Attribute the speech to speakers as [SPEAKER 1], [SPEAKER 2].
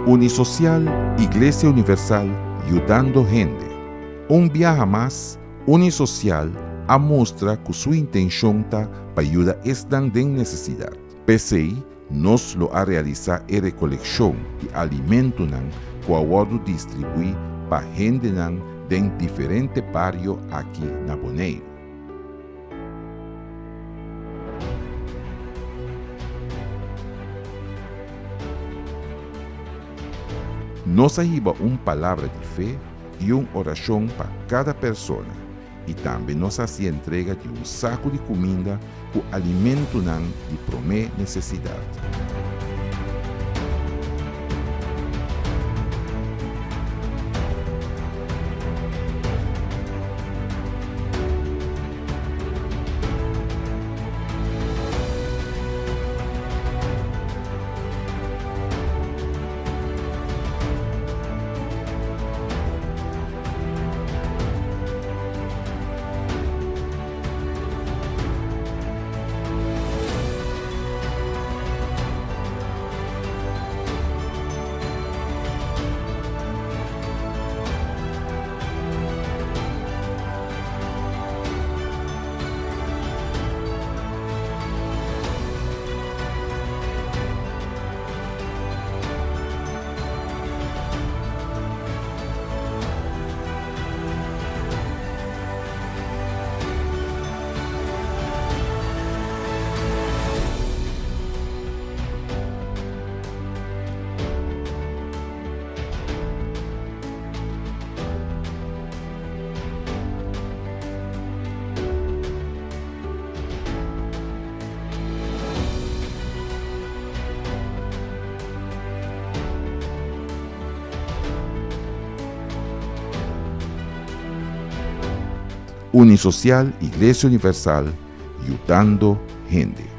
[SPEAKER 1] Unisocial Iglesia Universal yudando hende. Un biaha mas Unisocial a mustra ku su intenshon ta pa yuda esnan den nesesidat. P'esei nos lo a realisá e rekolekshon di alimentonan ku a wòrdu distribuí pa hendenan den diferente bario aki na Boneiru. Nos a hiba un palabra di fe i un orashon pa kada persona, i tambe nos a hasi entrega di un saku di kuminda ku alimentunan di promé nesesidat. Unisocial Iglesia Universal yudando hende.